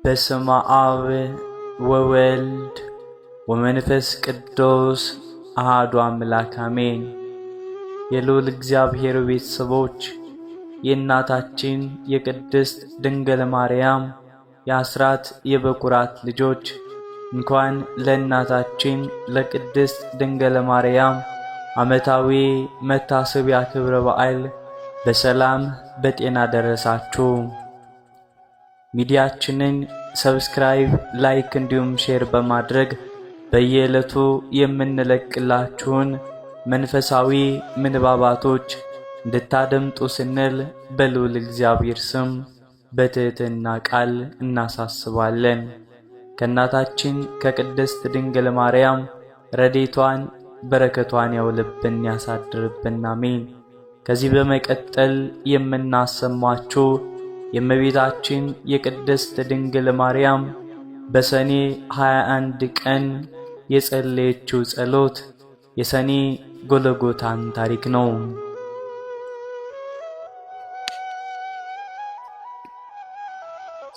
በስመ አብ ወወልድ ወመንፈስ ቅዱስ አሐዱ አምላክ አሜን። የልዑል እግዚአብሔር ቤተሰቦች፣ የእናታችን የቅድስት ድንግል ማርያም የአስራት የበኩራት ልጆች፣ እንኳን ለእናታችን ለቅድስት ድንግል ማርያም ዓመታዊ መታሰቢያ ክብረ በዓል በሰላም በጤና ደረሳችሁ። ሚዲያችንን subscribe፣ like እንዲሁም share በማድረግ በየዕለቱ የምንለቅላችሁን መንፈሳዊ ምንባባቶች እንድታደምጡ ስንል በልዑል እግዚአብሔር ስም በትሕትና ቃል እናሳስባለን። ከእናታችን ከቅድስት ድንግል ማርያም ረድኤቷን በረከቷን ያውልብን ያሳድርብን፣ አሜን። ከዚህ በመቀጠል የምናሰማችሁ የእመቤታችን የቅድስት ድንግል ማርያም በሰኔ 21 ቀን የጸለየችው ጸሎት የሰኔ ጎልጎታን ታሪክ ነው።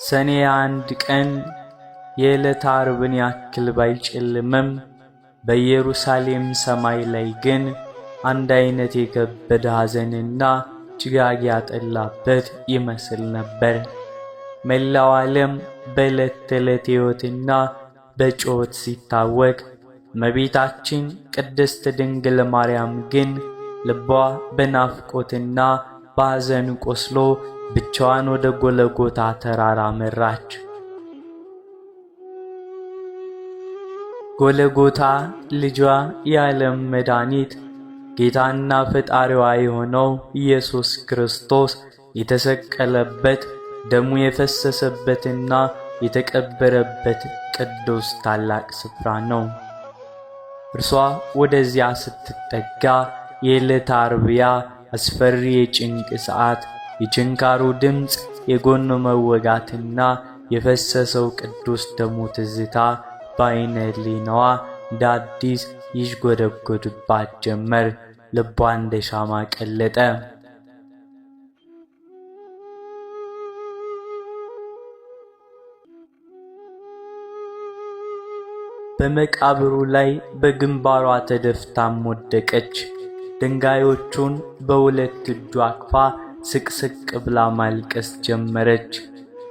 ሰኔ 1 ቀን የዕለተ ዓርብን ያክል ባይጨልምም በኢየሩሳሌም ሰማይ ላይ ግን አንድ አይነት የከበደ ሐዘንና ጭጋግ ያጠላበት ይመስል ነበር። መላው ዓለም በዕለት ተዕለት ሕይወትና በጩኸት ሲታወቅ፣ እመቤታችን ቅድስት ድንግል ማርያም ግን ልቧ በናፍቆትና በሐዘን ቆስሎ ብቻዋን ወደ ጎለጎታ ተራራ መራች። ጎለጎታ ልጇ የዓለም መድኃኒት ጌታና ፈጣሪዋ የሆነው ኢየሱስ ክርስቶስ የተሰቀለበት፣ ደሙ የፈሰሰበትና የተቀበረበት ቅዱስ ታላቅ ስፍራ ነው። እርሷ ወደዚያ ስትጠጋ የዕለተ ዓርብ ያ አስፈሪ የጭንቅ ሰዓት፣ የችንካሩ ድምፅ፣ የጎኑ መወጋትና የፈሰሰው ቅዱስ ደሙ ትዝታ በዓይነ ሕሊናዋ እንደ አዲስ ይዥጎደጎድባት ጀመር። ልቧ እንደ ሻማ ቀለጠ። በመቃብሩ ላይ በግንባሯ ተደፍታም ወደቀች። ድንጋዮቹን በሁለት እጇ አቅፋ ስቅስቅ ብላ ማልቀስ ጀመረች።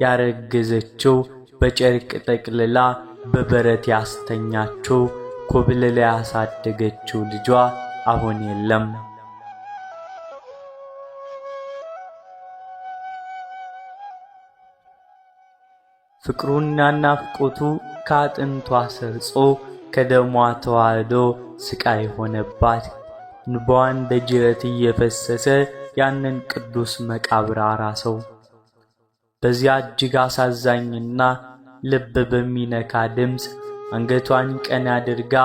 ያረገዘችው፣ በጨርቅ ጠቅልላ በበረት ያስተኛችው፣ ኮብልላ ያሳደገችው ልጇ አሁን የለም። ፍቅሩና ናፍቆቱ ከአጥንቷ ሰርጾ ከደሟ ተዋህዶ ስቃይ ሆነባት። እንባዋን በጅረት እየፈሰሰ ያንን ቅዱስ መቃብር አራሰው። በዚያ እጅግ አሳዛኝና ልብ በሚነካ ድምፅ አንገቷን ቀና አድርጋ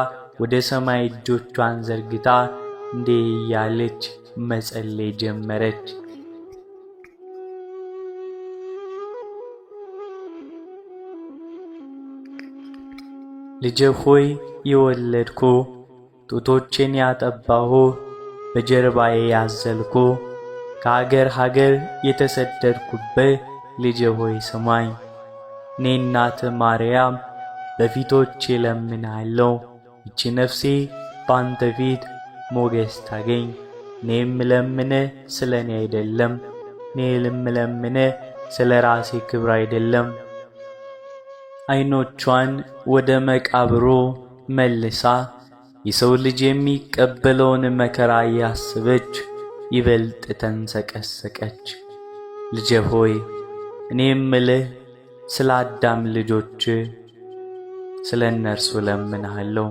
ወደ ሰማይ እጆቿን ዘርግታ እንዲህ እያለች መጸለይ ጀመረች። ልጄ ሆይ፣ የወለድኩ፣ ጡቶቼን ያጠባሁ፣ በጀርባዬ ያዘልኩ፣ ከሀገር ሀገር የተሰደድኩብህ ልጄ ሆይ ስማኝ። እኔ እናትህ ማርያም በፊቶቼ እለምንሃለሁ። ይቺ ነፍሴ ባንተ ፊት ሞገስ ታገኝ። እኔ የምለምንህ ስለ እኔ አይደለም፣ እኔ የምለምንህ ስለ ራሴ ክብር አይደለም። ዓይኖቿን ወደ መቃብሩ መልሳ የሰው ልጅ የሚቀበለውን መከራ እያሰበች ይበልጥ ተንሰቀሰቀች። ልጄ ሆይ፣ እኔ የምልህ ስለ አዳም ልጆች ስለ እነርሱ እለምንሃለሁ።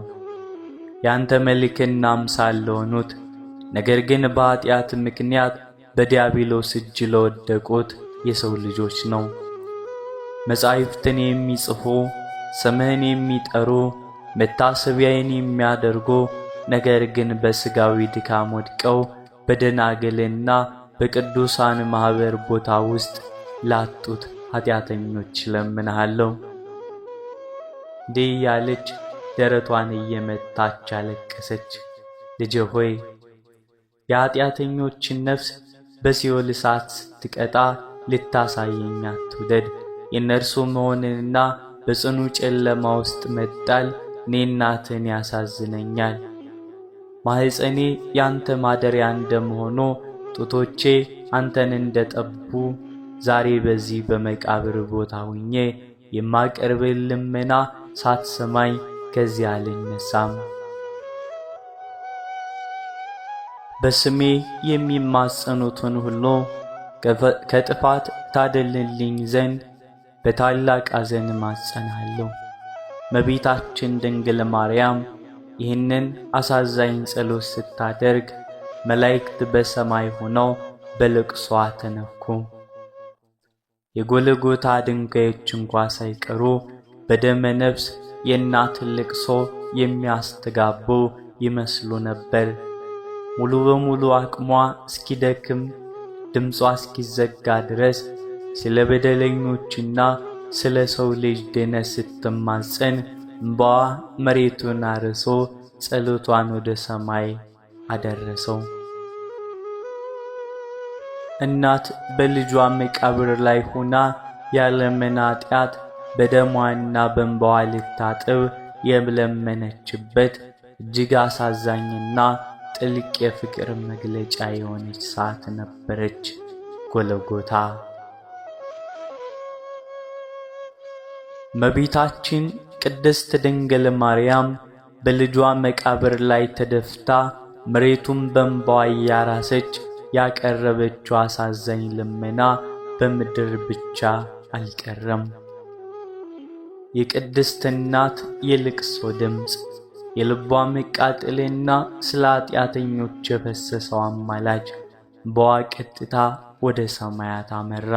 ያንተ መልክና አምሳል ለሆኑት፣ ነገር ግን በኃጢአት ምክንያት በዲያብሎስ እጅ ለወደቁት የሰው ልጆች ነው። መጻሕፍትን የሚጽፉ፣ ስምህን የሚጠሩ፣ መታሰቢያዬን የሚያደርጉ፣ ነገር ግን በሥጋዊ ድካም ወድቀው በደናግልና በቅዱሳን ማኅበር ቦታ ውስጥ ላጡት ኃጢአተኞች እለምንሃለሁ። እንዲህ እያለች ደረቷን እየመታች አለቀሰች። ልጄ ሆይ፣ የኃጢአተኞችን ነፍስ በሲኦል እሳት ስትቀጣ ልታሳየኝ አትውደድ። የእነርሱ መሆንንና በጽኑ ጨለማ ውስጥ መጣል እኔ እናትህን ያሳዝነኛል። ማኅፀኔ ያንተ ማደሪያ እንደመሆኑ ጡቶቼ አንተን እንደጠቡ ዛሬ በዚህ በመቃብር ቦታ ሁኜ የማቀርብን ልመና ሳትሰማኝ ከዚያ አልነሳም። በስሜ የሚማጸኑትን ሁሉ ከጥፋት ታደልልኝ ዘንድ በታላቅ ሐዘን እማጸናለሁ። እመቤታችን ድንግል ማርያም ይህንን አሳዛኝ ጸሎት ስታደርግ መላእክት በሰማይ ሆነው በልቅሷ ተነኩ። የጎልጎታ ድንጋዮች እንኳ ሳይቀሩ በደመ ነፍስ የእናትን ልቅሶ የሚያስተጋቡ ይመስሉ ነበር። ሙሉ በሙሉ አቅሟ እስኪደክም ድምጿ እስኪዘጋ ድረስ ስለ በደለኞችና ስለ ሰው ልጅ ድነት ስትማጸን እምባዋ መሬቱን አርሶ ጸሎቷን ወደ ሰማይ አደረሰው። እናት በልጇ መቃብር ላይ ሆና ያለምን ኃጢአት በደሟና በእንባዋ ልታጥብ የለመነችበት እጅግ አሳዛኝና ጥልቅ የፍቅር መግለጫ የሆነች ሰዓት ነበረች ጎልጎታ። እመቤታችን ቅድስት ድንግል ማርያም በልጇ መቃብር ላይ ተደፍታ መሬቱን በእንባዋ እያራሰች ያቀረበችው አሳዛኝ ልመና በምድር ብቻ አልቀረም። የቅድስት እናት የልቅሶ ድምፅ፣ የልቧ መቃጠልና ስለ ኃጢአተኞች የፈሰሰው አማላጅ እንባዋ ቀጥታ ወደ ሰማያት አመራ።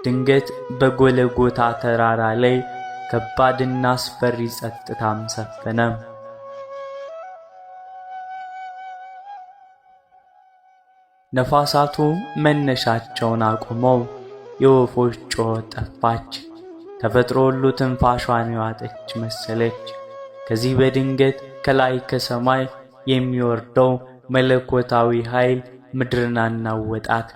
ድንገት በጎልጎታ ተራራ ላይ ከባድና አስፈሪ ጸጥታም ሰፈነ። ነፋሳቱ መነሻቸውን አቁመው የወፎች ጩኸት ጠፋች። ተፈጥሮ ሁሉ ትንፋሿን የዋጠች መሰለች። ከዚህ በድንገት ከላይ ከሰማይ የሚወርደው መለኮታዊ ኃይል ምድርን አናወጣት።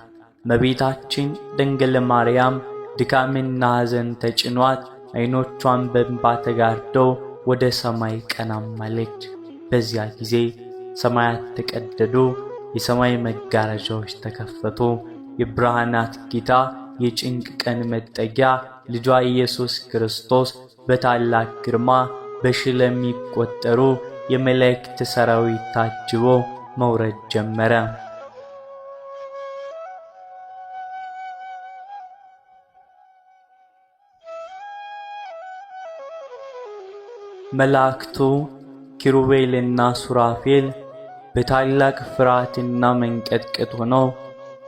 እመቤታችን ድንግል ማርያም ድካምና ሐዘን ተጭኗት ዓይኖቿን በእንባ ተጋርደው ወደ ሰማይ ቀናም አለች። በዚያ ጊዜ ሰማያት ተቀደዱ፣ የሰማይ መጋረጃዎች ተከፈቱ። የብርሃናት ጌታ የጭንቅ ቀን መጠጊያ ልጇ ኢየሱስ ክርስቶስ በታላቅ ግርማ በሺህ ለሚቆጠሩ የመላእክት ሰራዊት ታጅቦ መውረድ ጀመረ። መላእክቱ ኪሩቤልና ሱራፌል በታላቅ ፍርሃትና መንቀጥቀጥ ሆነው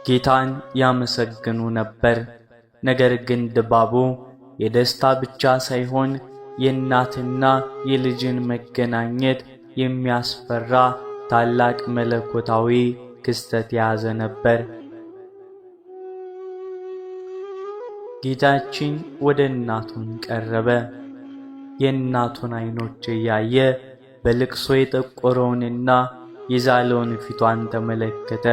ጌታን ያመሰግኑ ነበር። ነገር ግን ድባቡ የደስታ ብቻ ሳይሆን የእናትና የልጅን መገናኘት የሚያስፈራ ታላቅ መለኮታዊ ክስተት የያዘ ነበር። ጌታችን ወደ እናቱን ቀረበ። የእናቱን ዓይኖች እያየ በልቅሶ የጠቆረውንና የዛለውን ፊቷን ተመለከተ።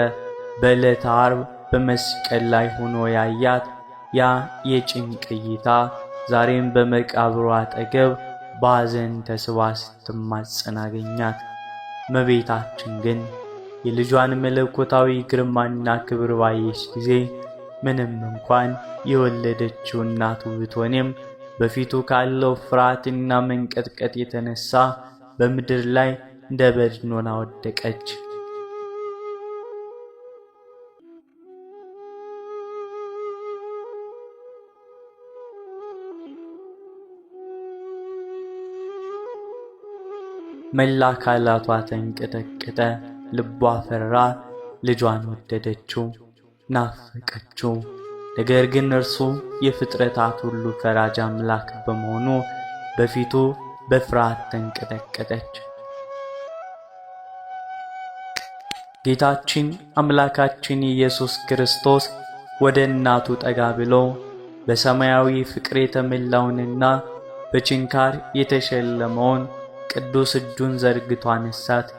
በዕለተ ዓርብ በመስቀል ላይ ሆኖ ያያት ያ የጭንቅ እይታ ዛሬም በመቃብሩ አጠገብ በሐዘን ተስባ ስትማጸን አገኛት። እመቤታችን ግን የልጇን መለኮታዊ ግርማና ክብር ባየች ጊዜ ምንም እንኳን የወለደችው እናቱ ብትሆንም በፊቱ ካለው ፍርሃትና መንቀጥቀጥ የተነሳ በምድር ላይ እንደ በድን ሆና ወደቀች። መላ አካላቷ ተንቀጠቀጠ፣ ልቧ ፈራ። ልጇን ወደደችው፣ ናፈቀችው። ነገር ግን እርሱ የፍጥረታት ሁሉ ፈራጅ አምላክ በመሆኑ በፊቱ በፍርሃት ተንቀጠቀጠች። ጌታችን አምላካችን ኢየሱስ ክርስቶስ ወደ እናቱ ጠጋ ብሎ በሰማያዊ ፍቅር የተሞላውንና በችንካር የተሸለመውን ቅዱስ እጁን ዘርግቶ አነሳት።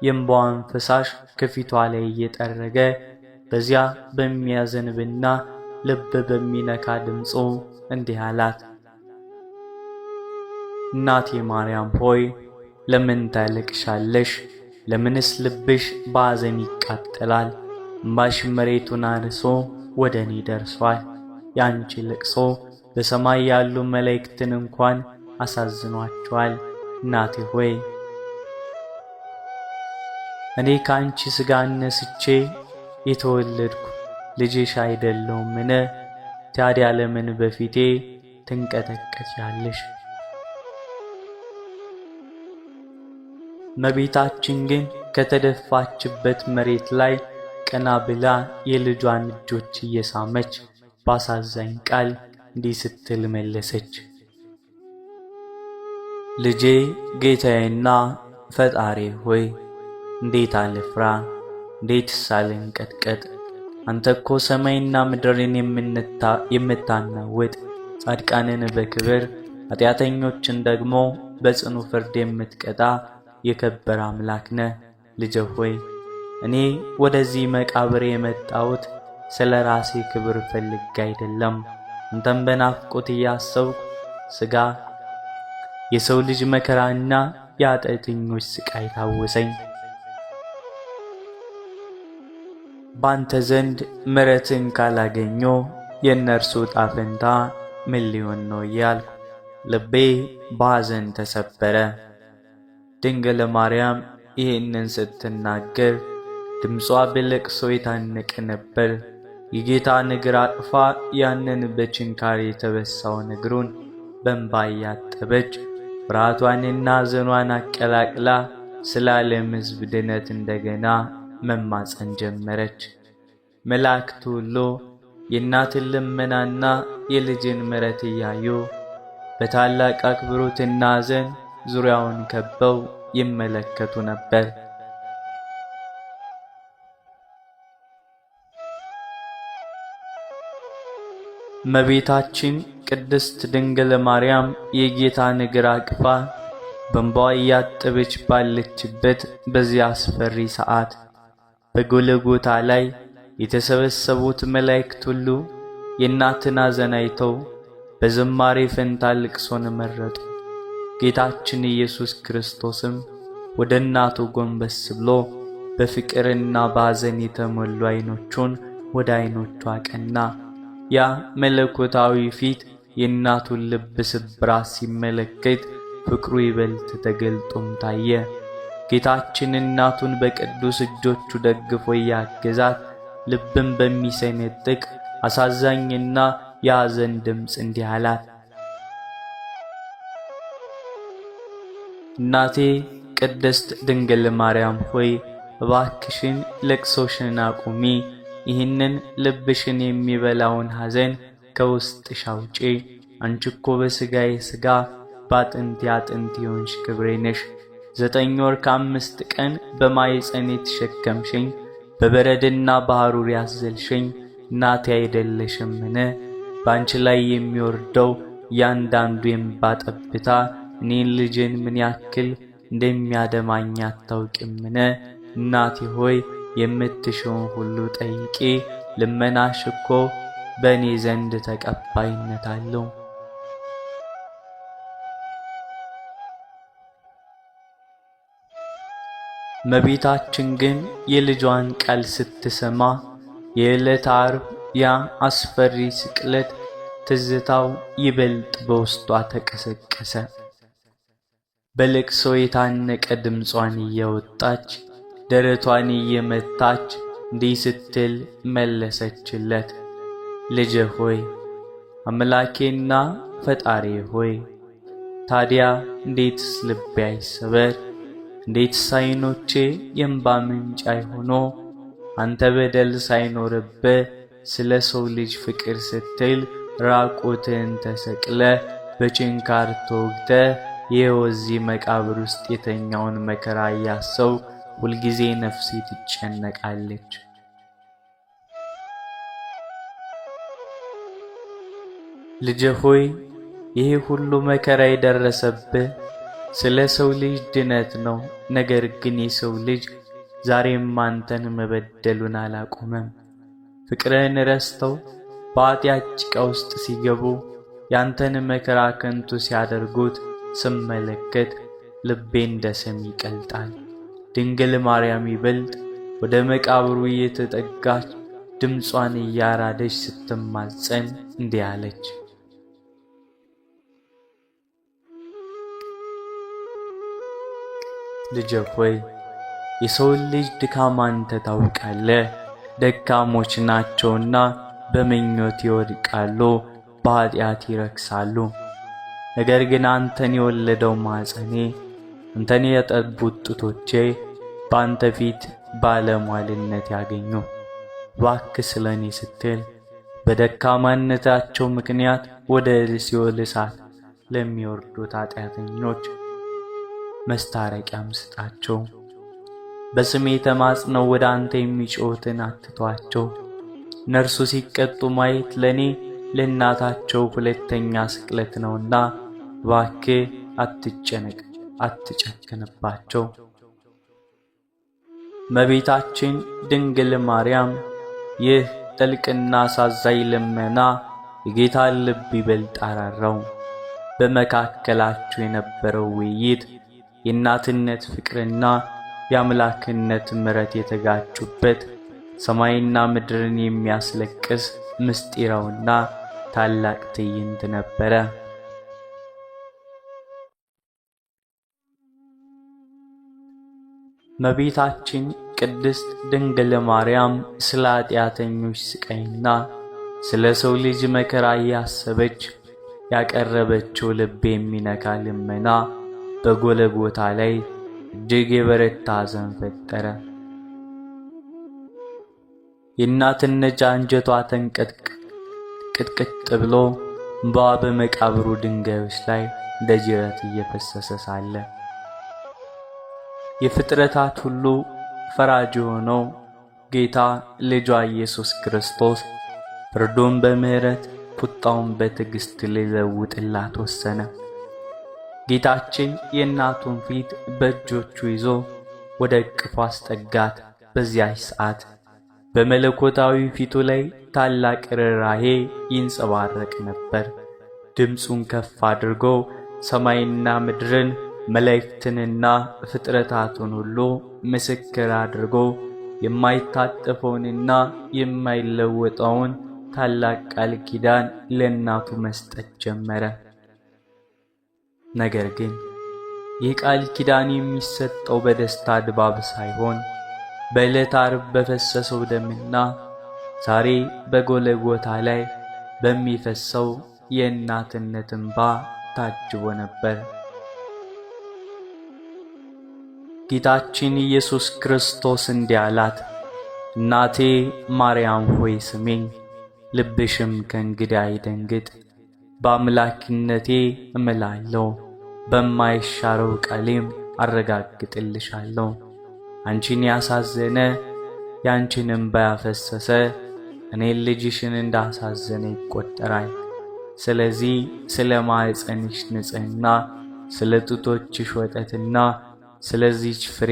የእንባዋን ፈሳሽ ከፊቷ ላይ እየጠረገ በዚያ በሚያዘንብና ልብ በሚነካ ድምፁ እንዲህ አላት። እናቴ ማርያም ሆይ ለምን ታለቅሻለሽ? ለምንስ ልብሽ በሐዘን ይቃጠላል? እምባሽ መሬቱን አርሶ ወደ እኔ ደርሷል። የአንቺ ልቅሶ በሰማይ ያሉ መላእክትን እንኳን አሳዝኗቸዋል። እናቴ ሆይ እኔ ከአንቺ ሥጋ ነስቼ የተወለድኩ ልጅሽ አይደለሁምን? ታዲያ ለምን በፊቴ ትንቀጠቀጫለሽ? እመቤታችን ግን ከተደፋችበት መሬት ላይ ቀና ብላ የልጇን እጆች እየሳመች ባሳዛኝ ቃል እንዲህ ስትል መለሰች። ልጄ ጌታዬና ፈጣሪ ሆይ እንዴት አልፍራ? እንዴትስ አልንቀጥቀጥ? አንተ እኮ ሰማይና ምድርን የምታናውጥ ጻድቃንን በክብር ኃጢአተኞችን ደግሞ በጽኑ ፍርድ የምትቀጣ የከበረ አምላክ ነህ። ልጄ ሆይ እኔ ወደዚህ መቃብር የመጣሁት ስለ ራሴ ክብር ፈልጌ አይደለም። አንተም በናፍቆት እያሰብኩ ሥጋ የሰው ልጅ መከራና የኃጢአተኞች ስቃይ ታወሰኝ። ባንተ ዘንድ ምሕረትን ካላገኘሁ የእነርሱ ዕጣ ፈንታ ምን ሊሆን ነው እያልኩ ልቤ በሐዘን ተሰበረ። ድንግል ማርያም ይህንን ስትናገር ድምጿ በለቅሶ የታነቀ ነበር። የጌታን እግር አቅፋ ያንን በችንካር የተበሳውን እግሩን በእንባ እያጠበች ፍርሃቷንና ሐዘኗን አቀላቅላ ስለ ዓለም ሕዝብ ድነት እንደገና መማፀን ጀመረች። መላእክት ሁሉ የእናትን ልመናና የልጅን ምሕረት እያዩ በታላቅ አክብሮትና ሐዘን ዙሪያውን ከበው ይመለከቱ ነበር። እመቤታችን ቅድስት ድንግል ማርያም የጌታን እግር አቅፋ በእንባዋ እያጠበች ባለችበት በዚያ አስፈሪ ሰዓት በጎልጎታ ላይ የተሰበሰቡት መላእክት ሁሉ የእናትን ሐዘን አይተው በዝማሬ ፈንታ ልቅሶን መረጡ። ጌታችን ኢየሱስ ክርስቶስም ወደ እናቱ ጎንበስ ብሎ በፍቅርና በሐዘን የተሞሉ ዓይኖቹን ወደ ዓይኖቿ አቀና። ያ መለኮታዊ ፊት የእናቱን ልብ ስብራት ሲመለከት ፍቅሩ ይበልጥ ተገልጦም ታየ። ጌታችን እናቱን በቅዱስ እጆቹ ደግፎ እያገዛት ልብን በሚሰነጥቅ አሳዛኝና የሐዘን ድምፅ እንዲህ አላት። እናቴ ቅድስት ድንግል ማርያም ሆይ እባክሽን ለቅሶሽን አቁሚ። ይህንን ልብሽን የሚበላውን ሐዘን ከውስጥሽ አውጪ። አንቺ እኮ በሥጋዬ ሥጋ በአጥንቴ አጥንት የሆንሽ ክብሬ ነሽ። 9 ወር ከ5 ቀን በማኅፀኔ የተሸከምሽኝ፣ በበረድና በሐሩር ያዘልሽኝ እናቴ አይደለሽምን? በአንቺ ላይ የሚወርደው እያንዳንዱ የእንባ ጠብታ እኔን ልጅን ምን ያክል እንደሚያደማኝ አታውቂምን? እናቴ ሆይ የምትሽውን ሁሉ ጠይቂ፣ ልመናሽ እኮ በእኔ ዘንድ ተቀባይነት አለው። እመቤታችን ግን የልጇን ቃል ስትሰማ የዕለተ ዓርብ ያ አስፈሪ ስቅለት ትዝታው ይበልጥ በውስጧ ተቀሰቀሰ። በለቅሶ የታነቀ ድምጿን እያወጣች ደረቷን እየመታች እንዲህ ስትል መለሰችለት። ልጄ ሆይ አምላኬና ፈጣሪ ሆይ ታዲያ እንዴትስ ልቤ አይሰበር? እንዴትስ ዓይኖቼ የእንባ ምንጭ አይሆኑ? አንተ በደል ሳይኖርብህ ስለ ሰው ልጅ ፍቅር ስትል ራቁትህን ተሰቅለ በችንካር ተወግተህ ይኸው እዚህ መቃብር ውስጥ የተኛውን መከራ እያሰብኩ ሁልጊዜ ነፍሴ ትጨነቃለች። ልጄ ሆይ ይህ ሁሉ መከራ የደረሰብህ ስለ ሰው ልጅ ድነት ነው። ነገር ግን የሰው ልጅ ዛሬም አንተን መበደሉን አላቆመም። ፍቅርህን ረስተው በኃጢአት ጭቃ ውስጥ ሲገቡ ያንተን መከራ ከንቱ ሲያደርጉት ስመለከት ልቤ እንደ ሰም ይቀልጣል። ድንግል ማርያም ይበልጥ ወደ መቃብሩ እየተጠጋች ድምጿን እያራደች ስትማጸን እንዲህ አለች። ልጄ ሆይ የሰውን ልጅ ድካም አንተ ታውቃለህ። ደካሞች ናቸውና በምኞት ይወድቃሉ፣ በኃጢአት ይረክሳሉ። ነገር ግን አንተን የወለደው ማኅፀኔ፣ አንተን የጠቡት ጡቶቼ በአንተ ፊት ባለሟልነት ያገኙ። እባክህ ስለ እኔ ስትል በደካማነታቸው ምክንያት ወደ ሲኦል እሳት ለሚወርዱት ኃጢአተኞች መስታረቂያም ስጣቸው። በስሜ ተማጽነው ወደ አንተ የሚጮሁትን አትተዋቸው። እነርሱ ሲቀጡ ማየት ለእኔ ለእናታቸው ሁለተኛ ስቅለት ነውና እባክህ አትጨነቅ፣ አትጨክንባቸው። እመቤታችን ድንግል ማርያም ይህ ጥልቅና አሳዛኝ ልመና የጌታን ልብ ይበልጥ አራራው። በመካከላቸው የነበረው ውይይት የእናትነት ፍቅርና የአምላክነት ምሕረት የተጋጩበት ሰማይና ምድርን የሚያስለቅስ ምስጢራዊና ታላቅ ትዕይንት ነበረ። እመቤታችን ቅድስት ድንግል ማርያም ስለ ኃጢአተኞች ስቃይና ስለ ሰው ልጅ መከራ እያሰበች ያቀረበችው ልብ የሚነካ ልመና በጎልጎታ ላይ እጅግ የበረታ ሐዘን ፈጠረ። የእናትነት አንጀቷ ተንቀጥቅጥ ብሎ እንባዋ በመቃብሩ ድንጋዮች ላይ እንደ ጅረት እየፈሰሰ ሳለ የፍጥረታት ሁሉ ፈራጅ የሆነው ጌታ ልጇ ኢየሱስ ክርስቶስ ፍርዱን በምሕረት ቁጣውን በትዕግሥት ሊለውጥላት ወሰነ። ጌታችን የእናቱን ፊት በእጆቹ ይዞ ወደ እቅፉ አስጠጋት። በዚያች ሰዓት በመለኮታዊ ፊቱ ላይ ታላቅ ርኅራኄ ይንጸባረቅ ነበር። ድምፁን ከፍ አድርጎ ሰማይና ምድርን መላእክትንና ፍጥረታቱን ሁሉ ምስክር አድርጎ የማይታጠፈውንና የማይለወጠውን ታላቅ ቃል ኪዳን ለእናቱ መስጠት ጀመረ። ነገር ግን ይህ ቃል ኪዳን የሚሰጠው በደስታ ድባብ ሳይሆን በዕለተ ዓርብ በፈሰሰው ደምና ዛሬ በጎልጎታ ላይ በሚፈሰው የእናትነት እንባ ታጅቦ ነበር። ጌታችን ኢየሱስ ክርስቶስ እንዲህ አላት፣ እናቴ ማርያም ሆይ ስሚኝ፣ ልብሽም ከእንግዲህ አይደንግጥ። በአምላክነቴ እምላለሁ፣ በማይሻረው ቃሌም አረጋግጥልሻለሁ። አንቺን ያሳዘነ ያንቺን እንባ ያፈሰሰ እኔን ልጅሽን እንዳሳዘነ ይቆጠራል። ስለዚህ ስለ ማኅፀንሽ ንጽሕና፣ ስለ ጡቶችሽ ወጠትና ስለዚች ፍሬ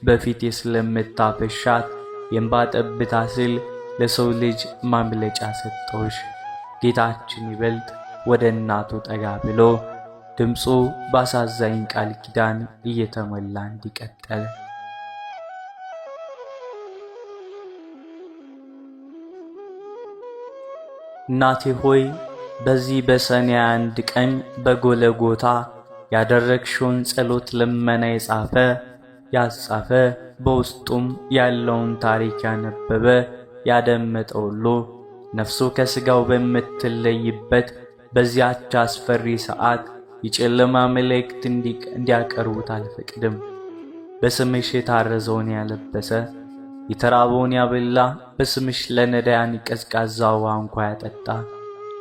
በፊቴ ስለምታፈሻት የእንባ ጠብታ ስል ለሰው ልጅ ማምለጫ ሰጠሁሽ። ጌታችን ይበልጥ ወደ እናቱ ጠጋ ብሎ ድምፁ በአሳዛኝ ቃል ኪዳን እየተሞላ እንዲቀጠል እናቴ ሆይ በዚህ በሰኔ 1 ቀን በጎለጎታ ያደረግሽውን ጸሎት ልመና የጻፈ ያጻፈ በውስጡም ያለውን ታሪክ ያነበበ ያደመጠ ሁሉ ነፍሱ ከሥጋው በምትለይበት በዚያች አስፈሪ ሰዓት የጨለማ መላእክት እንዲያቀርቡት አልፈቅድም። በስምሽ የታረዘውን ያለበሰ የተራበውን ያበላ፣ በስምሽ ለነዳያን ቀዝቃዛ ውሃ እንኳ ያጠጣ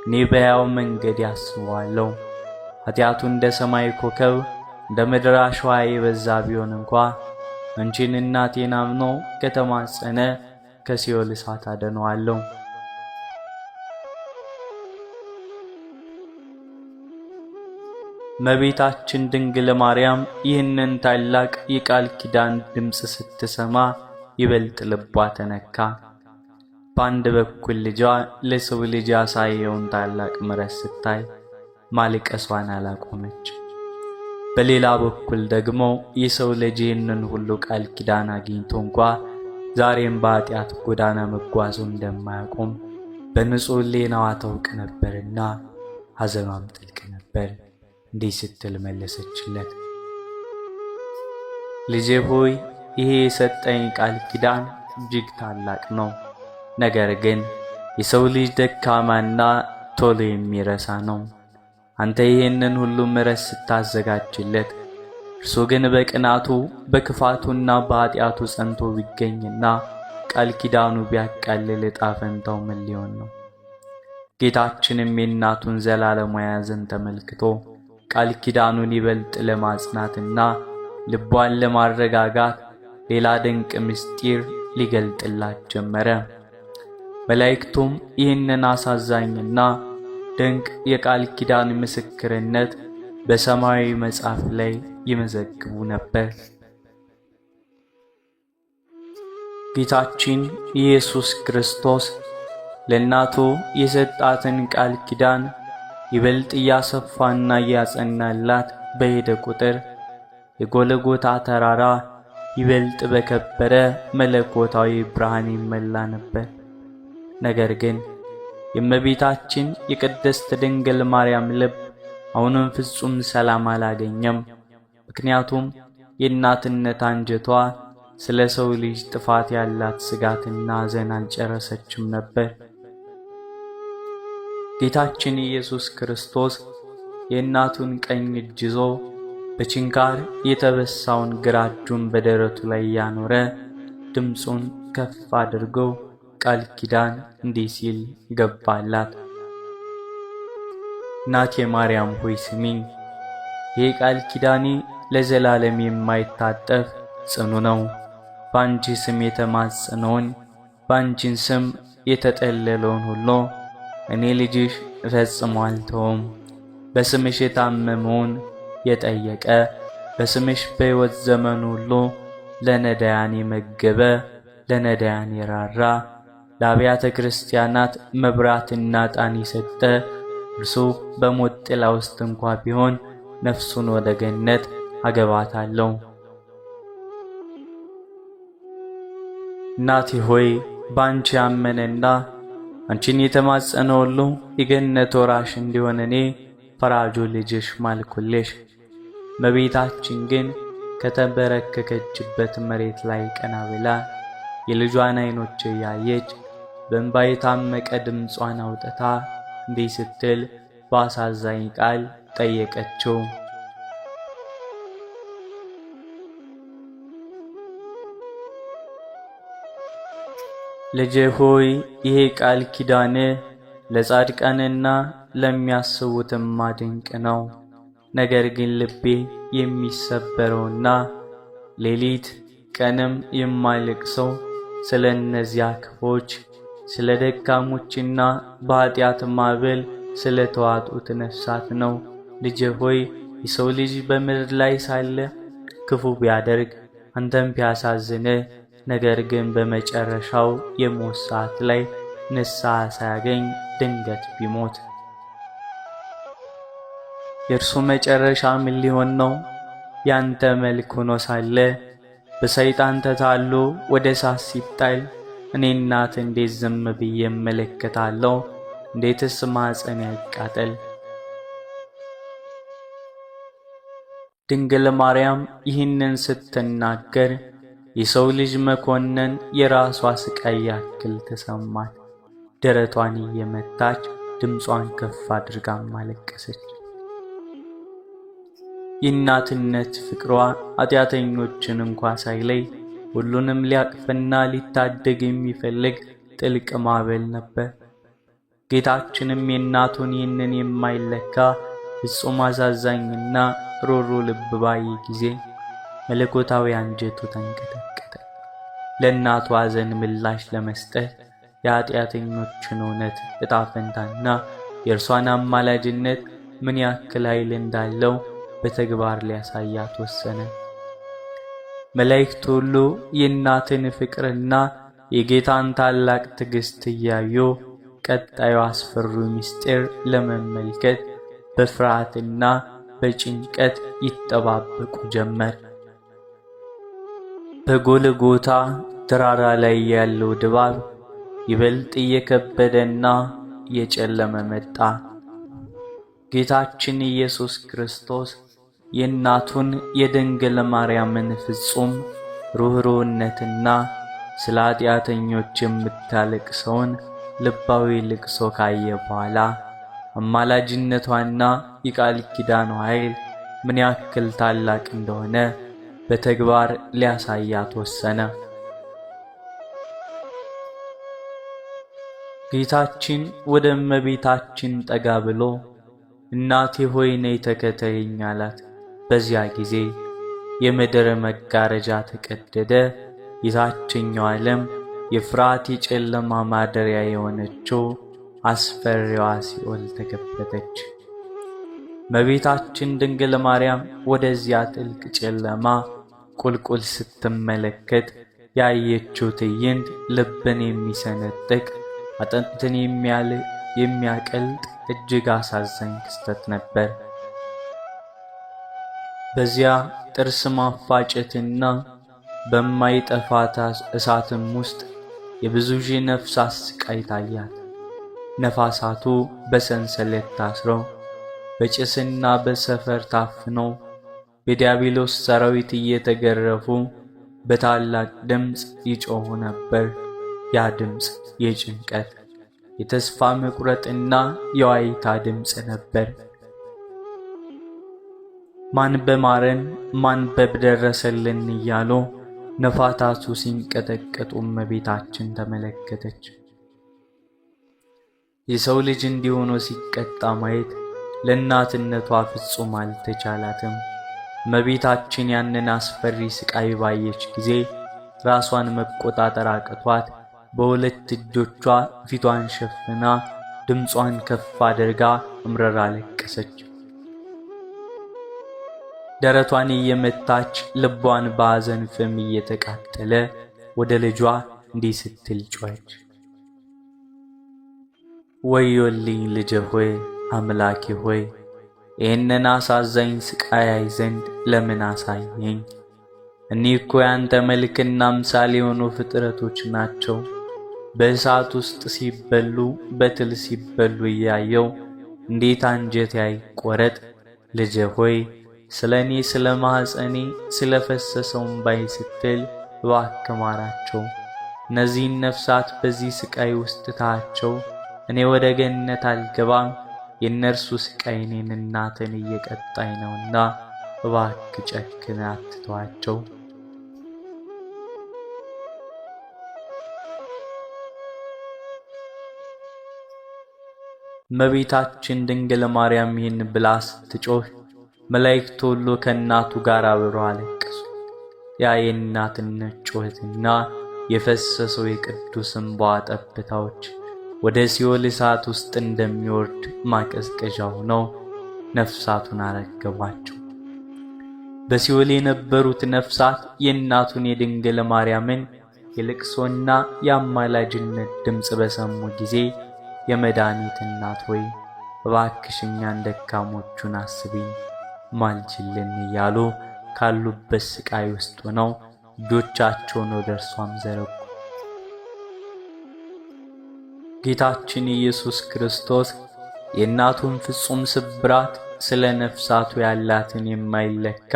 እኔ በሕያው መንገድ ያስበዋለሁ። ኃጢአቱ እንደ ሰማይ ኮከብ እንደ ምድር አሸዋ የበዛ ቢሆን እንኳ አንቺን እናቴን አምኖ ከተማጸነ ከሲኦል እሳት አድነዋለሁ። እመቤታችን ድንግል ማርያም ይህንን ታላቅ የቃል ኪዳን ድምፅ ስትሰማ ይበልጥ ልቧ ተነካ። በአንድ በኩል ልጇ ለሰው ልጅ ያሳየውን ታላቅ ምሕረት ስታይ ማልቀሷን አላቆመች። በሌላ በኩል ደግሞ የሰው ልጅ ይህንን ሁሉ ቃል ኪዳን አግኝቶ እንኳ ዛሬም በኃጢአት ጎዳና መጓዙ እንደማያቆም በንጹሕ ሕሊናዋ ታውቅ ነበርና ሐዘኗም ጥልቅ ነበር። እንዲህ ስትል መለሰችለት፣ ልጄ ሆይ ይሄ የሰጠኝ ቃል ኪዳን እጅግ ታላቅ ነው። ነገር ግን የሰው ልጅ ደካማና ቶሎ የሚረሳ ነው። አንተ ይህንን ሁሉ ምሕረት ስታዘጋጅለት፣ እርሱ ግን በቅናቱ በክፋቱና በኃጢአቱ ጸንቶ ቢገኝና ቃል ኪዳኑ ቢያቃልል ዕጣ ፈንታው ምን ሊሆን ነው? ጌታችንም የእናቱን ዘላለማዊ ሐዘን ተመልክቶ ቃል ኪዳኑን ይበልጥ ለማጽናትና ልቧን ለማረጋጋት ሌላ ድንቅ ምስጢር ሊገልጥላት ጀመረ። መላእክቱም ይህንን አሳዛኝና ድንቅ የቃል ኪዳን ምስክርነት በሰማያዊ መጽሐፍ ላይ ይመዘግቡ ነበር። ጌታችን ኢየሱስ ክርስቶስ ለእናቱ የሰጣትን ቃል ኪዳን ይበልጥ እያሰፋና እያጸናላት በሄደ ቁጥር የጎልጎታ ተራራ ይበልጥ በከበረ መለኮታዊ ብርሃን ይመላ ነበር። ነገር ግን የእመቤታችን የቅድስት ድንግል ማርያም ልብ አሁንም ፍጹም ሰላም አላገኘም። ምክንያቱም የእናትነት አንጀቷ ስለ ሰው ልጅ ጥፋት ያላት ስጋትና ሐዘን አልጨረሰችም ነበር። ጌታችን ኢየሱስ ክርስቶስ የእናቱን ቀኝ እጅ ይዞ በችንካር የተበሳውን ግራ እጁን በደረቱ ላይ እያኖረ ድምፁን ከፍ አድርጎ ቃል ኪዳን እንዲህ ሲል ገባላት። እናቴ ማርያም ሆይ ስሚኝ፣ ይህ ቃል ኪዳኔ ለዘላለም የማይታጠፍ ጽኑ ነው። በአንቺ ስም የተማጸነውን በአንቺን ስም የተጠለለውን ሁሉ እኔ ልጅሽ ፈጽሞ አልተውም። በስምሽ የታመመውን የጠየቀ በስምሽ በሕይወት ዘመኑ ሁሉ ለነዳያን የመገበ ለነዳያን የራራ ለአብያተ ክርስቲያናት መብራትና ዕጣን የሰጠ እርሱ በሞት ጥላ ውስጥ እንኳ ቢሆን ነፍሱን ወደ ገነት አገባታለሁ። እናቴ ሆይ በአንቺ ያመነና አንቺን የተማጸነ ሁሉ የገነት ወራሽ እንዲሆን እኔ ፈራጁ ልጅሽ ማልኩልሽ። እመቤታችን ግን ከተንበረከከችበት መሬት ላይ ቀና ብላ የልጇን ዓይኖች እያየች በእንባ የታመቀ ድምጿን አውጥታ እንዲህ ስትል በአሳዛኝ ቃል ጠየቀችው። ልጄ ሆይ ይሄ ቃል ኪዳን ለጻድቃንና ለሚያስቡትማ ድንቅ ነው። ነገር ግን ልቤ የሚሰበረውና ሌሊት ቀንም የማለቅሰው ስለ እነዚያ ክፎች፣ ስለ ደካሞችና በኃጢአት ማዕበል ስለ ተዋጡት ነፍሳት ነው። ልጄ ሆይ የሰው ልጅ በምድር ላይ ሳለ ክፉ ቢያደርግ አንተም ቢያሳዝንህ፣ ነገር ግን በመጨረሻው የሞት ሰዓት ላይ ንስሐ ሳያገኝ ድንገት ቢሞት የእርሱ መጨረሻ ምን ሊሆን ነው? ያንተ መልክ ሆኖ ሳለ በሰይጣን ተታሎ ወደ እሳት ሲጣል እኔ እናት እንዴት ዝም ብዬ እመለከታለሁ? እንዴትስ ማኅፀኔ አይቃጠል? ድንግል ማርያም ይህንን ስትናገር የሰው ልጅ መኮንን የራሷ ስቃይ ያክል ተሰማት። ደረቷን እየመታች ድምጿን ከፍ አድርጋም አለቀሰች። የእናትነት ፍቅሯ ኃጢአተኞችን እንኳ ሳይለይ ሁሉንም ሊያቅፍና ሊታደግ የሚፈልግ ጥልቅ ማዕበል ነበር። ጌታችንም የእናቱን ይህንን የማይለካ ፍጹም አሳዛኝና ሮሮ ልብ ባየ ጊዜ መለኮታዊ አንጀቱ ተንቀጠቀጠ። ለእናቱ ሐዘን ምላሽ ለመስጠት የኃጢአተኞችን እውነት ዕጣ ፈንታና የእርሷን አማላጅነት ምን ያክል ኃይል እንዳለው በተግባር ሊያሳያት ወሰነ። መላእክት ሁሉ የእናትን ፍቅርና የጌታን ታላቅ ትዕግሥት እያዩ ቀጣዩ አስፈሪው ምስጢር ለመመልከት በፍርሃትና በጭንቀት ይጠባበቁ ጀመር። በጎልጎታ ተራራ ላይ ያለው ድባብ ይበልጥ እየከበደና እየጨለመ መጣ። ጌታችን ኢየሱስ ክርስቶስ የእናቱን የድንግል ማርያምን ፍጹም ርኅሩህነትና ስለ ኃጢአተኞች የምታለቅሰውን ልባዊ ልቅሶ ካየ በኋላ አማላጅነቷና የቃል ኪዳኗ ኃይል ምን ያክል ታላቅ እንደሆነ በተግባር ሊያሳያት ወሰነ። ጌታችን ወደ እመቤታችን ጠጋ ብሎ እናቴ ሆይ ነይ ተከተይኝ አላት። በዚያ ጊዜ የምድር መጋረጃ ተቀደደ። የታችኛው ዓለም የፍርሃት የጨለማ ማደሪያ የሆነችው አስፈሪዋ ሲኦል ተከፈተች። እመቤታችን ድንግል ማርያም ወደዚያ ጥልቅ ጨለማ ቁልቁል ስትመለከት ያየችው ትዕይንት ልብን የሚሰነጥቅ፣ አጥንትን የሚያቀልጥ እጅግ አሳዛኝ ክስተት ነበር። በዚያ ጥርስ ማፋጨትና በማይጠፋ እሳትም ውስጥ የብዙ ሺህ ነፍሳት ስቃይ ታያት። ነፋሳቱ በሰንሰለት ታስረው፣ በጭስና በሰፈር ታፍነው፣ በዲያብሎስ ሰራዊት እየተገረፉ በታላቅ ድምፅ ይጮኹ ነበር። ያ ድምፅ የጭንቀት፣ የተስፋ መቁረጥና የዋይታ ድምፅ ነበር። ማን በማረን፣ ማን በደረሰልን እያሉ ነፋታቱ ሲንቀጠቀጡ እመቤታችን ተመለከተች። የሰው ልጅ እንዲሆኖ ሲቀጣ ማየት ለእናትነቷ ፍጹም አልተቻላትም። እመቤታችን ያንን አስፈሪ ስቃይ ባየች ጊዜ ራሷን መቆጣጠር አቅቷት በሁለት እጆቿ ፊቷን ሸፍና ድምጿን ከፍ አድርጋ እምረራ አለቀሰች። ደረቷን እየመታች ልቧን በሐዘን ፍም እየተቃጠለ ወደ ልጇ እንዲህ ስትል ጮኸች። ወዮልኝ ልጄ ሆይ፣ አምላኬ ሆይ፣ ይህንን አሳዛኝ ስቃይ አይ ዘንድ ለምን አሳየኝ? እኒህ እኮ ያንተ መልክና አምሳል የሆኑ ፍጥረቶች ናቸው። በእሳት ውስጥ ሲበሉ፣ በትል ሲበሉ እያየው እንዴት አንጀቴ አይቆረጥ? ልጄ ሆይ፣ ስለ እኔ፣ ስለ ማኅፀኔ፣ ስለ ፈሰሰው እምባዬ ስትል እባክህ ማራቸው። እነዚህን ነፍሳት በዚህ ስቃይ ውስጥ ታቸው። እኔ ወደ ገነት አልገባም። የእነርሱ ስቃይ እኔን እናትን እየቀጣኝ ነውና እባክህ ጨክነህ አትተዋቸው። እመቤታችን ድንግል ማርያም ይህን ብላ ስትጮህ መላእክት ሁሉ ከእናቱ ጋር አብረው አለቀሱ። ያ የእናትነት ጩኸትና የፈሰሰው የቅዱስ እንባዋ ጠብታዎች ወደ ሲኦል እሳት ውስጥ እንደሚወርድ ማቀዝቀዣ ሆነው ነፍሳቱን አረገቧቸው። በሲኦል የነበሩት ነፍሳት የእናቱን የድንግል ማርያምን የልቅሶና የአማላጅነት ድምፅ በሰሙ ጊዜ የመድኃኒት እናት ሆይ እባክሽ እኛን ደካሞቹን አስቢን፣ ማልጅልን እያሉ ካሉበት ስቃይ ውስጥ ሆነው እጆቻቸውን ወደ እርሷም ዘረጉ። ጌታችን ኢየሱስ ክርስቶስ የእናቱን ፍጹም ስብራት፣ ስለ ነፍሳቱ ያላትን የማይለካ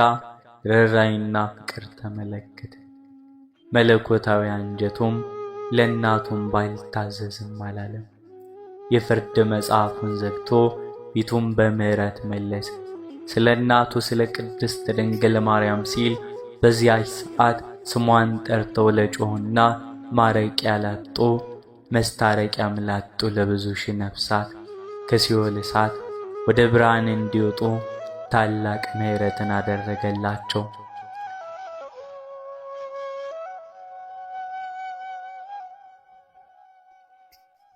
ርኅራኄና ፍቅር ተመለከተ። መለኮታዊ አንጀቱም ለእናቱም ባልታዘዝም አላለም። የፍርድ መጽሐፉን ዘግቶ ፊቱን በምሕረት መለሰ። ስለ እናቱ ስለ ቅድስት ድንግል ማርያም ሲል በዚያች ሰዓት ስሟን ጠርተው ለጮኹና ማረቂያ ላጡ መስታረቂያም ላጡ ለብዙ ሺህ ነፍሳት ከሲኦል እሳት ወደ ብርሃን እንዲወጡ ታላቅ ምሕረትን አደረገላቸው።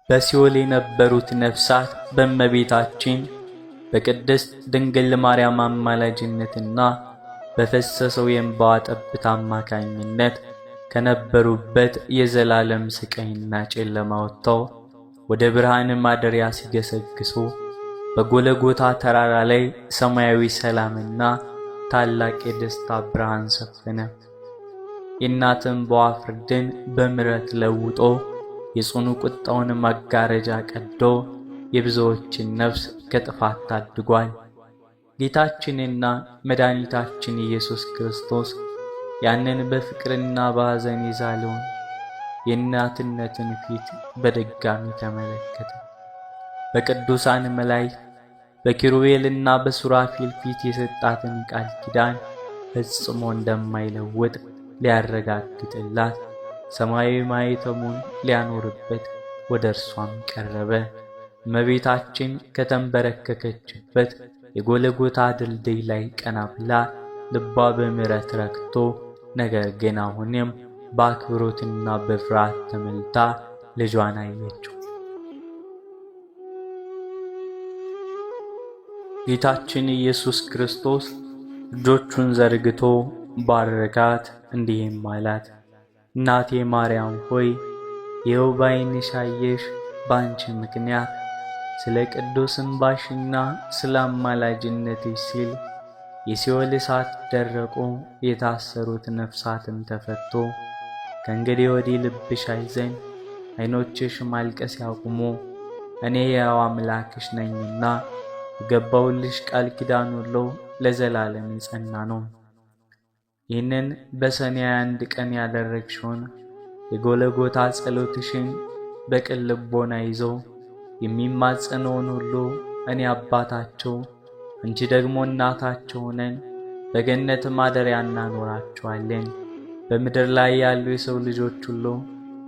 በሲኦል የነበሩት ነፍሳት በእመቤታችን በቅድስት ድንግል ማርያም አማላጅነትና በፈሰሰው የእንባዋ ጠብታ አማካኝነት ከነበሩበት የዘላለም ስቃይና ጨለማ ወጥተው ወደ ብርሃን ማደሪያ ሲገሰግሱ በጎለጎታ ተራራ ላይ ሰማያዊ ሰላምና ታላቅ የደስታ ብርሃን ሰፈነ። የእናት እንባዋ ፍርድን በምሕረት ለውጦ የጽኑ ቁጣውን መጋረጃ ቀዶ የብዙዎችን ነፍስ ከጥፋት ታድጓል። ጌታችንና መድኃኒታችን ኢየሱስ ክርስቶስ ያንን በፍቅርና በሐዘን የዛለውን የእናትነትን ፊት በድጋሚ ተመለከተ። በቅዱሳን መላእክት በኪሩቤልና በሱራፊል ፊት የሰጣትን ቃል ኪዳን ፈጽሞ እንደማይለውጥ ሊያረጋግጥላት ሰማያዊ ማኅተሙን ሊያኖርበት ወደ እርሷም ቀረበ። እመቤታችን ከተንበረከከችበት የጎልጎታ ድልድይ ላይ ቀና ብላ ልቧ በምሕረት ረክቶ፣ ነገር ግን አሁንም በአክብሮትና በፍርሃት ተሞልታ ልጇን አየችው። ጌታችን ኢየሱስ ክርስቶስ እጆቹን ዘርግቶ ባረካት፣ እንዲህም አላት፦ እናቴ ማርያም ሆይ ይኸው በዓይንሽ አየሽ፣ በአንቺ ምክንያት ስለ ቅዱስ እንባሽና ስለ አማላጅነትሽ ሲል የሲኦል እሳት ደረቆ፣ የታሰሩት ነፍሳትም ተፈቶ። ከእንግዲህ ወዲህ ልብሽ አይዘን፣ ዓይኖችሽ ማልቀስ ያቁሙ፣ እኔ ሕያው አምላክሽ ነኝና የገባሁልሽ ቃል ኪዳን ሁሉ ለዘላለም የጸና ነው። ይህንን በሰኔ 21 ቀን ያደረግሽውን የጎልጎታ ጸሎትሽን በቅን ልቦና ይዞ የሚማጸነውን ሁሉ እኔ አባታቸው አንቺ ደግሞ እናታቸው ሆነን በገነት ማደሪያ እናኖራቸዋለን። በምድር ላይ ያሉ የሰው ልጆች ሁሉ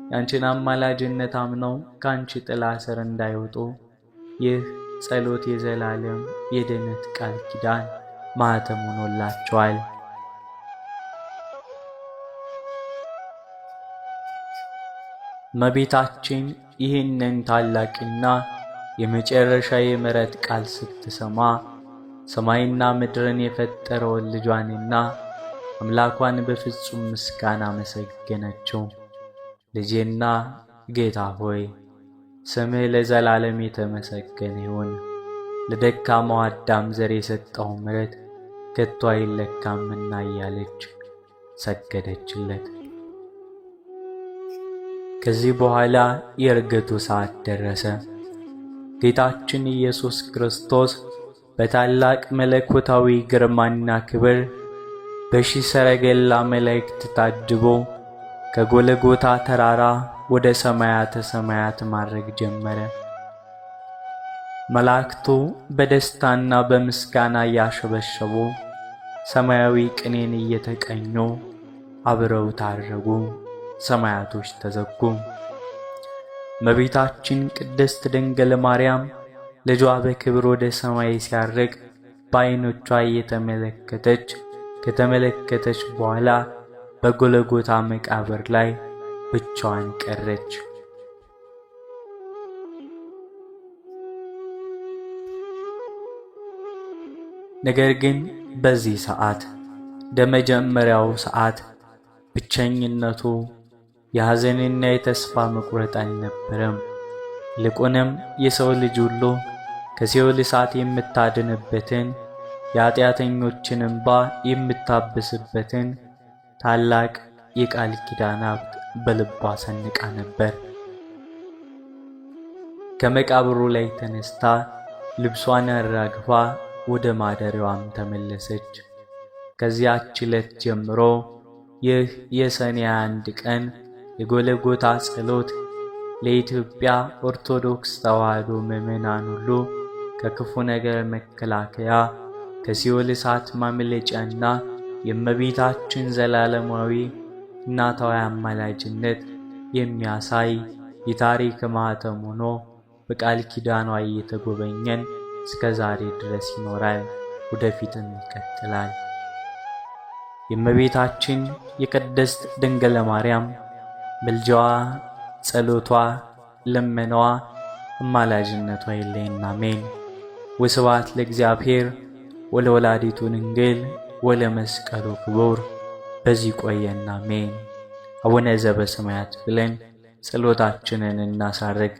የአንቺን አማላጅነት አምነው ከአንቺ ጥላ ስር እንዳይወጡ ይህ ጸሎት የዘላለም የድነት ቃል ኪዳን ማኅተም ሆኖላቸዋል። እመቤታችን ይህንን ታላቅና የመጨረሻ የምሕረት ቃል ስትሰማ ሰማይና ምድርን የፈጠረውን ልጇንና አምላኳን በፍጹም ምስጋና አመሰገነችው። ልጄና ጌታ ሆይ ስምህ ለዘላለም የተመሰገነ ይሁን። ለደካማው አዳም ዘር የሰጠው ምሕረት ከቶ አይለካምና እያለች ሰገደችለት። ከዚህ በኋላ የዕርገቱ ሰዓት ደረሰ። ጌታችን ኢየሱስ ክርስቶስ በታላቅ መለኮታዊ ግርማና ክብር በሺህ ሰረገላ መላእክት ታጅቦ ከጎልጎታ ተራራ ወደ ሰማያተ ሰማያት ማድረግ ጀመረ። መላእክቱ በደስታና በምስጋና እያሸበሸቡ ሰማያዊ ቅኔን እየተቀኙ አብረው ታረጉ። ሰማያቶች ተዘጉ። እመቤታችን ቅድስት ድንግል ማርያም ልጇ በክብር ወደ ሰማይ ሲያርግ በዓይኖቿ እየተመለከተች ከተመለከተች በኋላ በጎልጎታ መቃብር ላይ ብቻዋን ቀረች። ነገር ግን በዚህ ሰዓት እንደመጀመሪያው ሰዓት ብቸኝነቱ የሐዘንና የተስፋ መቁረጥ አልነበረም። ይልቁንም የሰው ልጅ ሁሉ ከሲኦል እሳት የምታድንበትን የኃጢአተኞችን እንባ የምታብስበትን ታላቅ የቃል ኪዳን ሀብት በልቧ ሰንቃ ነበር። ከመቃብሩ ላይ ተነስታ ልብሷን አራግፋ ወደ ማደሪያዋም ተመለሰች። ከዚያች ዕለት ጀምሮ ይህ የሰኔ 1 ቀን የጎልጎታ ጸሎት ለኢትዮጵያ ኦርቶዶክስ ተዋሕዶ ምዕመናን ሁሉ ከክፉ ነገር መከላከያ፣ ከሲኦል እሳት ማምለጫና የእመቤታችን ዘላለማዊ እናታዊ አማላጅነት የሚያሳይ የታሪክ ማኅተም ሆኖ በቃል ኪዳኗ እየተጎበኘን እስከ ዛሬ ድረስ ይኖራል፣ ወደፊትም ይቀጥላል። የእመቤታችን የቅድስት ድንግል ማርያም ምልጃዋ፣ ጸሎቷ፣ ልመናዋ፣ አማላጅነቷ ይለየን፣ አሜን። ወስብሐት ለእግዚአብሔር ወለወላዲቱ ድንግል ወለመስቀሉ ክቡር። በዚህ ቆየን፣ አሜን። አቡነ ዘበሰማያት ብለን ጸሎታችንን እናሳርግ።